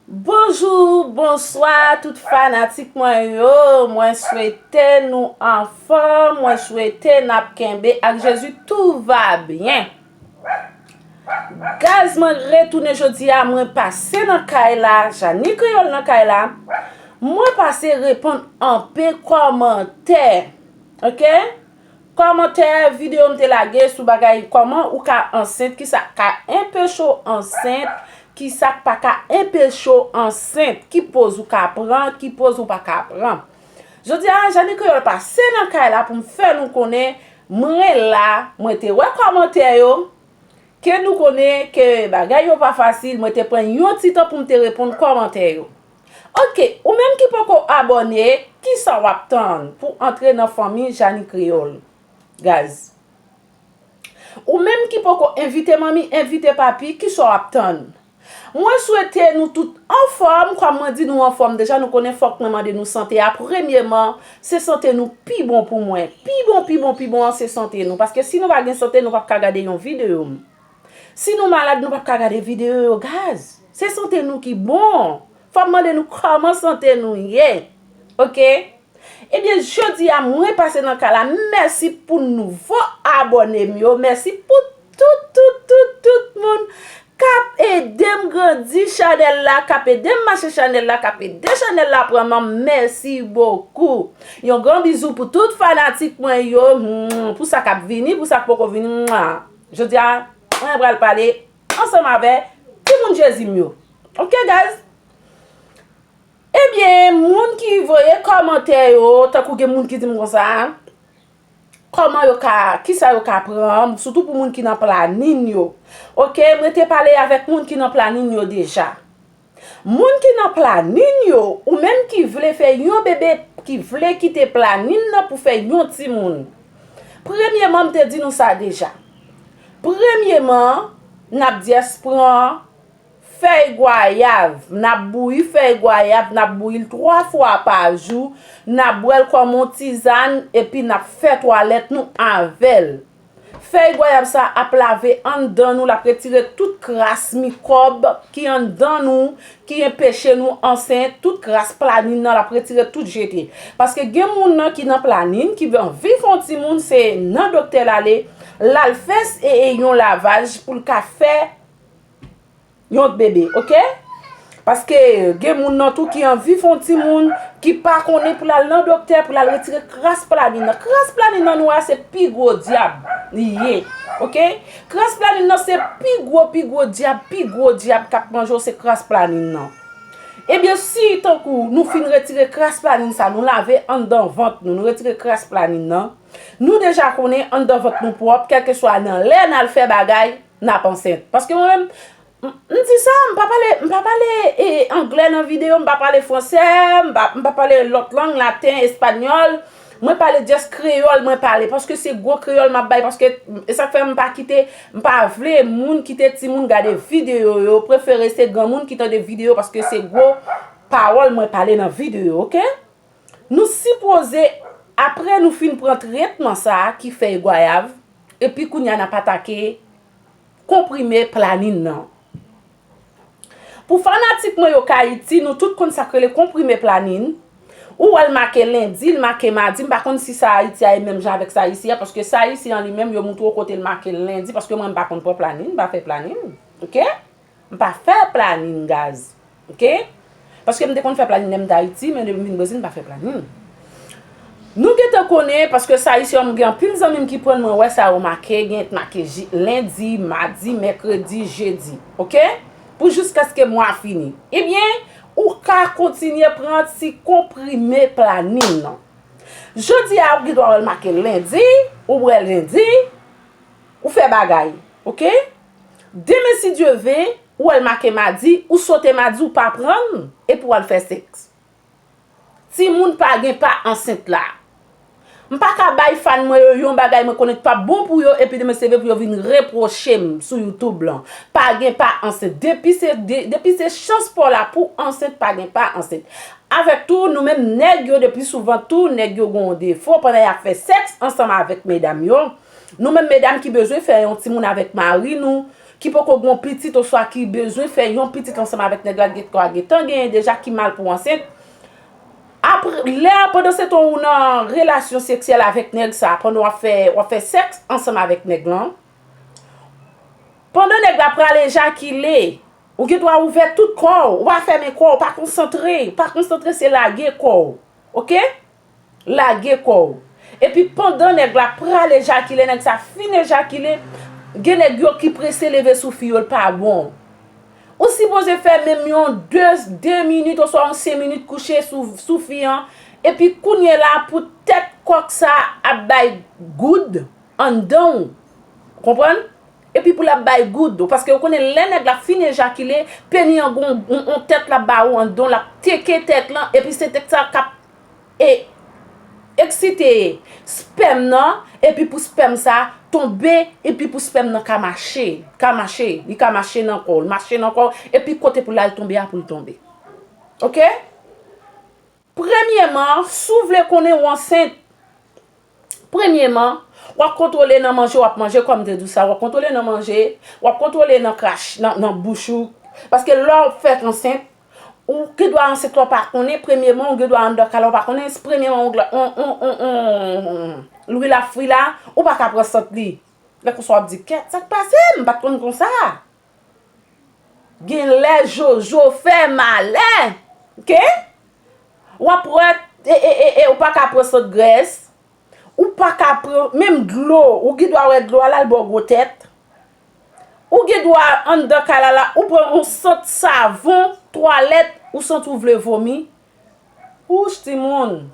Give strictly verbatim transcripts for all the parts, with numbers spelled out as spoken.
Bonjou, bonswa tout fanatik mwen yo. Mwen swete nou anfòm, mwen swete n ap kenbe ak Jezi, tout va byen. Guys, mwen retounen jodi a, mwen pase nan kay la, Jani Kreyòl nan kay la. Mwen pase reponn anpe kòmantè. Oke? Kòmantè videyo m te lage sou bagay kòman ou ka ansent, kisa k ka enpeche w ansent, kisa k pa ka enpeche w ansent, ki poz ou ka pran, ki poz ou pa ka pran. Jodi a, Jani Kreyòl pase nan kay la pou m fè nou konnen mwen la, mwen te wè kòmantè yo, ke nou konnen ke bagay yo pa fasil, mwen te pran yon ti tan pou m te reponn kòmantè yo. Oke, ou menm ki poko abòne, kisa w ap tann pou antre nan fanmi Jani Kreyòl? Guys. Ou menm ki poko envite manmi, envite papi, kisa w ap tann? Mwen swete nou tout anfòm, kòm mwen di nou anfòm deja, nou konnen fòk mwen mande nou sante a. Premyeman, se sante nou pi bon pou mwen. Pi bon, pi bon, pi bon an se sante nou. Paske si nou pa gen sante, nou p ap ka gade yon videyo m. Si nou malad, nou p ap ka gade videyo yo, guys. Se sante nou ki bon. Fò m mande nou kòman sante nou ye. Oke? Ebyen, jodi a, mwen pase nan kay la. Mèsi pou nouvo abòne m yo. Mèsi pou tout, tout, tout, tout moun k ap ede m grandi chanèl la, k ap ede m mache chanèl la, k ap ede chanèl la pran men. Mèsi bokou. Yon gran bizou pou tout fanatik mwen yo. Hmm, pou sa k ap vini, pou sa k poko vini. Mwa. Jodi a, mwen pral pale ansanm avè timoun Jezi m yo. Oke, guys? Ebyen, moun ki voye kòmantè yo, tankou gen moun ki di m konsa, kòman yo ka, kisa yo ka pran, sitou pou moun ki nan planin yo. Oke, mwen te pale avèk moun ki nan planin yo deja. Moun ki nan planin yo, ou menm ki vle fè yon bebe, ki vle kite planin nan pou fè yon timoun. Premyeman, m te di nou sa deja. Premyeman, n ap just pran fèy gwayav, n ap bouyi fèy gwayav, n ap bouyi l twa fwa pa jou, n ap bwè l kòm yon tizàn, epi n ap fè twalèt nou avè l. Fèy gwayav sa ap lave anndan nou, l ap retire tout kras mikòb ki anndan nou, ki enpeche nou ansent, tout kras planin nan, l ap retire tout jete. Paske gen moun nan ki nan planin, ki anvi fè yon timoun, se nan doktè l ale, l al fè s-, e, e, yon lavaj pou l ka fè yon bebe, oke? Paske gen moun nan tou ki anvi fè yon timoun, ki pa konnen pou l al nan doktè, pou l al retire kras planin nan. Kras planin nan nou a se pi gwo dyab li ye, oke? Kras planin nan se pi gwo, pi gwo dyab, pi gwo dyab k ap manje w se kras planin nan. Ebyen, si tankou nou fin retire kras planin sa, nou lave anndan vant nou, nou retire kras planin nan, nou deja konnen anndan vant nou pwòp, kèlkeswa nan lè n al fè bagay, n ap ansent. Paske mwen menm, m, m di sa, m pa pale, m pa pale, e, anglè nan videyo, m pa pale fransè, m pa, m pa pale lòt lang, laten, espanyòl. Mwen pale just kreyòl, mwen pale, paske se gwo kreyòl m ap bay, paske e sa k fè m pa kite, m pa vle moun kite timoun gade videyo yo, prefere se granmoun ki tande videyo, paske se gwo pawòl mwen pale nan videyo, oke? Nou sipoze, apre nou fin pran tretman sa a ki fèy gwayav, epi kounye a n ap atake konprime planin nan. Pou fanatik mwen yo k Ayiti, nou tout konn sa k rele konprime planin. Ou wè l make lendi, l make madi, m pa konn si sa Ayiti a e menm jan avèk sa isi a, paske sa isi an li menm, yo montre w kote l make lendi, paske mwen m pa konn pran planin, m pa fè planin, oke? M pa fè planin, guys, oke? Paske m te konn fè planin lè m t Ayiti, men depi m vin Brezil, m pa fè planin. Nou gentan konnen, paske sa isi a, m gen anpil zanmi m ki pran l, mwen wè sa yo make, gen make ji-, lendi, madi, mèkredi, jedi, oke? Pou jiskaske mwa fini. Ebyen, ou ka kontinye pran ti konprime planin nan. Jodi a, ou gendwa wè l make lendi, ou bwè lendi, ou fè bagay, oke? Demen, si Dye ve, ou wè l make madi, ou sote madi, ou pa pran l, epi w al fè sèks. Timoun pa gen pa ansent la. M pa ka bay fan mwen yo yon bagay mwen konnen k p ap bon pou yo, epi demen se vre pou yo vin repwoche m sou YouTube lan. Pa gen pa ansent. Depi se, de, depi se chans pa w la pou ansent, pa gen pa ansent. Avèk tou, nou menm nèg yo, depi souvan tou, nèg yo gen yon defo pandan y ap fè sèks ansanm avèk medam yo. Nou menm medam ki bezwen fè yon timoun avèk mari nou, ki poko gen yon pitit oswa ki bezwen fè yon pitit ansanm avèk nèg la, gen, gen tan genyen deja ki mal pou ansent. Apre, lè, pandan se tan ou nan relasyon seksyèl avèk nèg sa, pandan w ap fè, w ap fè sèks ansanm avèk nèg lan, pandan nèg la pral ejakile, ou gen dwa ouvè tout kò w, ou pa fèmen kò w, pa konsantre, pa konsantre, se lage kò w. Oke? Lage kò w. Epi pandan nèg la pral ejakile, nèg sa fin ejakile, gen nèg yo ki prese leve sou fi yo, l pa bon. Ou sipoze fè menm yon de, de minit oswa yon senk minit kouche sou, sou fi an, epi kounye la pou tèt kòk sa ap bay goud anndan w. Konprann? Epi pou l ap bay goud, paske ou konnen lè nèg la fin ejakile, peni an gon yon, yon tèt l ap ba ou anndan w, l ap teke tèt lan, epi se tèt sa k ap e eksite spèm nan, epi pou spèm sa tonbe, epi pou spèm nan ka mache, ka mache, li ka mache nan kò w, mache nan kò w, epi kote pou l al tonbe a pou l tonbe. Oke? Premyèman, si w vle konnen w ansent, premyèman, w ap kontwole nan manje w ap manje, kòm m te di w sa, w ap kontwole nan manje, w ap kontwole nan krach, nan, nan bouch ou. Paske lè w fèk ansent, ou gen dwa ansent lè w pa konnen, premyèman, ou gen dwa anndan kay la w pa konnen, premyèman, on, on, on, on, on, lwil ap fri la, ou pa ka pran sant li. Lè konsa w ap di, kèt, sa k pase? M pa t konn konsa. Gen lè jojo fè malè. Oke? W ap wè, e, e, e, e, ou pa ka pran sant grès. Ou pa ka pran menm dlo. Ou gen dwa wè dlo a la, l ba w gwo tèt. Ou gen dwa anndan kay la, la, ou pran yon sant savon twalèt, ou santi w vle vomi. Wouch timoun,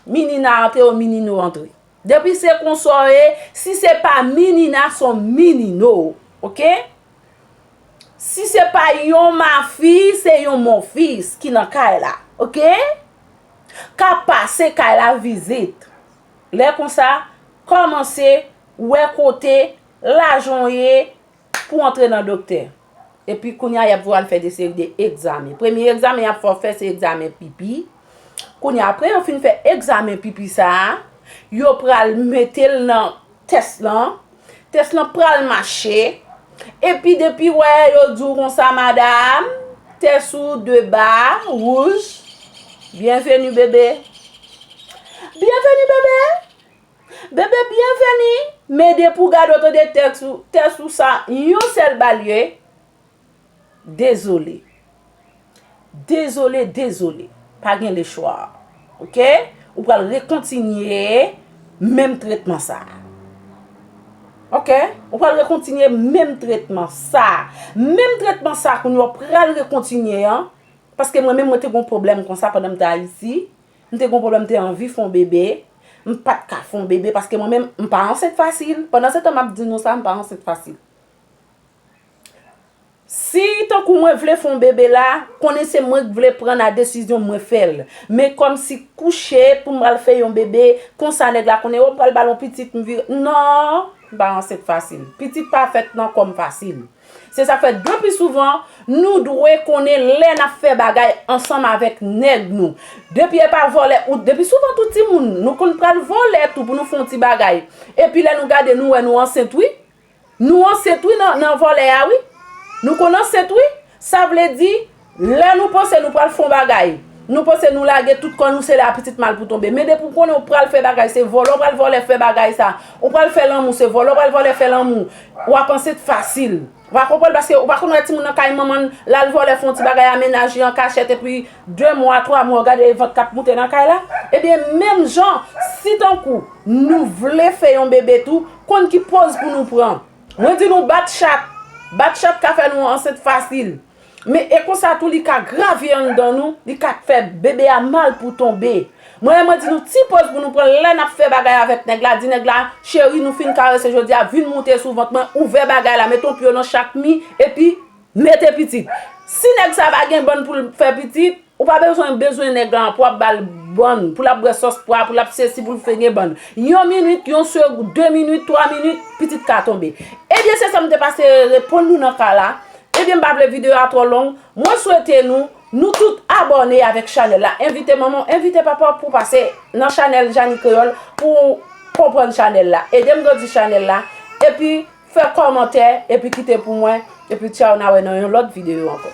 minina antre ou minino antre. Depi se konsa w ye, si se pa minina, se yon minino, oke? Si se pa yon mafi, se yon monfis ki nan kay la, oke? Ka pase kay la vizit. Lè konsa, kòmanse wè kote lajan w ye, pou antre nan doktè. Epi kounye a, y ap voye w al fè de seri de egzamen. Premye egzamen y ap fè w fè, se egzamen pipi. Kounye a, apre yo fin fè egzamen pipi sa a, yo pral mete l nan tès lan. Tès lan pral mache. Epi depi wè yo di w konsa, madam, tès ou de ba, wouj. Byenveni, bebe. Byenveni, bebe. Bebe, byenveni. Men depi w gade w tande tès ou, tès ou sa, yon sèl ba l ye. Dezole. Dezole, dezole. Pa gen lechwa. Oke? Ou pral rekontinye menm tretman sa. Oke? Ou pral rekontinye menm tretman sa. Menm tretman sa kounye a w pral rekontinye an. Paske mwen menm, mwen te gen yon pwoblèm konsa pandan m te Ayiti. M te gen yon pwoblèm, m te anvi fè yon bebe. M pa t ka fè yon bebe paske mwen menm, m pa ansent fasil. Pandan se tan m ap di nou sa, m pa ansent fasil. Si tankou mwen vle fè yon bebe la, konnen se mwen k vle pran la desizyon, mwen fè l. Men kòmsi kouche pou m al fè yon bebe, konsa nèg la konnen, o, m pral ba l yon pitit, m vire. Non, m pa ansent fasil. Pitit pa fèt nan kò m fasil. Se sa k fè depi souvan, nou dwe konnen lè n ap fè bagay ansanm avèk nèg nou. Depi e pa vòlè, ou, depi souvan tou timoun, nou konn pral vòlè tou pou nou fè yon ti bagay. Epi lè nou gade, nou wè nou ansent wi. Nou ansent wi nan, nan vòlè a wi. Nou konn ansent wi. Sa vle di, lè nou panse nou pral fè yon bagay, nou panse nou lage tout kò nou, se la pitit mal pou tonbe. Men depi w konnen w pral fè bagay, se vòlè w pral vòlè fè bagay sa. Ou pral fè lanmou, se vòlè w pral vòlè fè lanmou. W ap ansent fasil. W a konprann, paske ou pa konn wè timoun nan kay manman l, l al vòlè fè yon ti bagay a mennaj li an kachèt, epi de mwa, twa mwa, w gade vant k ap moute nan kay la. Ebyen, menm jan, si tankou nou vle fè yon bebe tou, konn ki pòz pou nou pran. Mwen di nou bat chat. Bat chat ka fè nou ansent fasil. Men e konsa tou li ka grave anndan nou, li ka fè bebe a mal pou tonbe. Mwen, mwen di nou ti pòz pou nou pran lè n ap fè bagay avèk nèg la, di nèg la, cheri, nou fin karese jodi a, vin moute sou vant mwen, ouvè bagay la, mete yon pye w nan chak mi, epi mete pitit. Si nèg sa pa gen bann pou l fè pitit, ou pa bezwen, bezwen nèg la pou w ap ba l bann, pou l ap bwè sòs pwa, pou l ap sesi, pou l fè gen bann. Yon minit, yon se, de minit, twa minit, pitit ka tonbe. Ebyen, se sa m te pase reponn nou nan ka la. Ebyen, m pa vle videyo a twò long. Mwen swete nou, nou tout abòne avèk chanèl la. Envite manman w, envite papa w pou pase nan chanèl Jani Kreyòl pou konprann chanèl la. Ede m grandi chanèl la. Epi, fè kòmantè, epi kite pou mwen Epi tchaw, n a wè nan yon lòt videyo ankò.